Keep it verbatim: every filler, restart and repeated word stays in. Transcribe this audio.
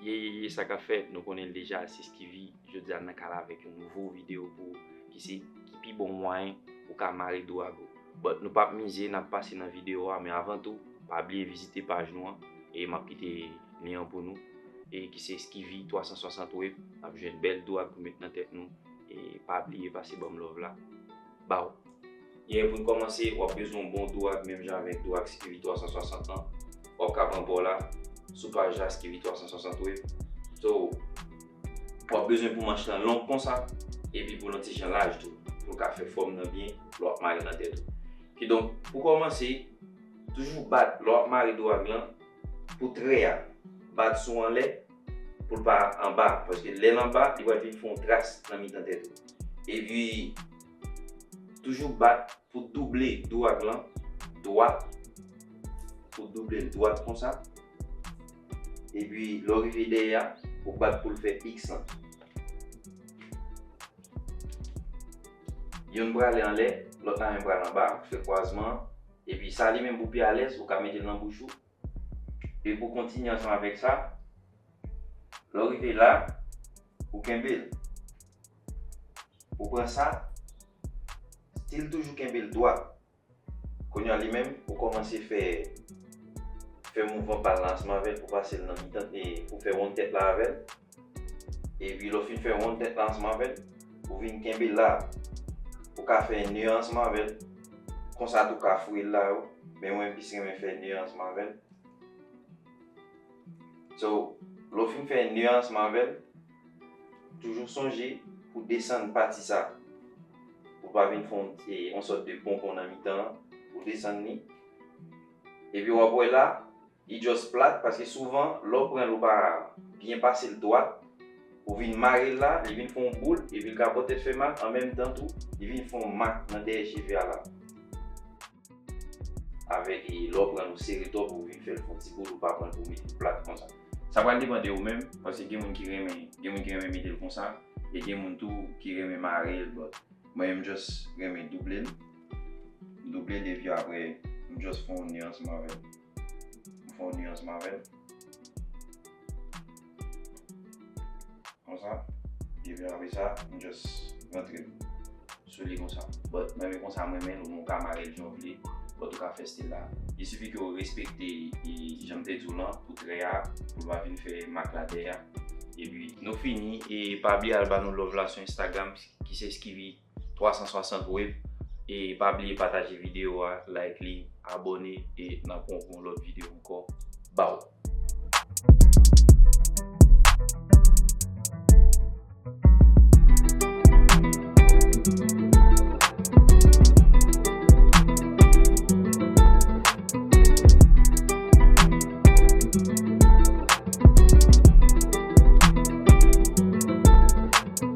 Ye, ye, ye, sa k ap fèt? Nou konnen l deja, se Skivi. Jodi a, n nan kay la avèk yon nouvo videyo pou ou, ki se ki pi bon mwayen ou ka mare dwag ou. But nou p ap mize, n ap pase nan videyo a, men avan tou, pa bliye vizite paj nou an, e m ap kite lyen an pou nou, e ki se Skivi twa san swasant Wave, n ap jwenn bèl dwag pou met nan tèt nou, e pa bliye pase ban m love la. Baw. Yeah, pou n kòmanse, w ap bezwen yon bon dwag, menm jan avèk dwag Skivi twa san swasant lan. W ap ka pran pa w la, sou paj la, Skivi twa san swasant Wave. So, w ap bezwen pou manch lan long konsa, epi pou l yon ti jan laj tou, pou l ka fè fòm nan byen, lè w ap mare nan tèt ou. Kidonk, pou kòmanse, toujou bat, lè w ap mare dwag lan, pou trè a, bat sou anlè, pou l pa anba, paske lè l anba, li pral vin fè yon tras nan mitan tèt ou. Epi, toujou bat pou double dwag lan, dwat, pou double l dwat konsa. Epi, lè w rive dèyè a, ou bat pou l fè X lan. Youn prale anlè, lòt la menm pral anba, ou fè kwazman an. Epi sa li menm pou pi alèz, ou ka mete l nan bouch ou. Epi pou kontinye ansanm avèk sa, lè w rive la, ou kenbe l. Ou pran sa, still toujou kenbe l dwat. Kounye a li menm, ou kòmanse fè, fè mouvman pa l la ansanm avè l pou pase l nan mitan, e pou fè wonn tèt la avè l. Epi lè w fin fè wonn tèt la ansanm avè l, ou vin kenbe l la. Ou ka fè nè ansanm avè l. Konsa tou ka fouye l la yo. Men mwen plis renmen fè nè ansanm avè l. So, lè w fin fè nè ansanm avè l, toujou sonje pou desann pati sa. Pou l pa vin fè yon, e, yon sòt de ponpon nan mitan an. Ou desann li. Epi w ap wè la, li just plat, paske souvan, lè w pran l ou pa byen pase l dwat, ou vin mare l la, li vin fè yon boul, epi l ka pòtèt fè mal, an menm tan tou, li vin fè yon mak nan dèyè cheve a la. Avèk, e, lè w pran l ou sere twòp, ou vin fè l fè yon ti boul, ou pa pran l pou w mete l plat konsa. Sa pral depann de ou menm, paske gen moun ki renmen, gen moun ki renmen mete l konsa, e gen moun tou ki renmen mare l, but mwen menm, m just renmen double l. M double l, epi apre, m just fè yon nè ansanm avè l. M fè yon nè ansanm avè l. Konsa. Epi apre sa, m just rantre l sou li konsa. But mwen menm konsa, mwen menm, ou ka mare l jan w vle, but ou ka fè stil la. Il suffit ke w respekte, e, jan m te di w lan, pou trè a, pou l pa vin fè mak la dèyè a. Epi, nou fini, e pa bliye al ba nou love la sou Instagram, ki se Skivi twa san swasant Wave. E pa bliye pataje videyo a, like li, abòne, e n ap wè yon lòt videyo ankò. Baw!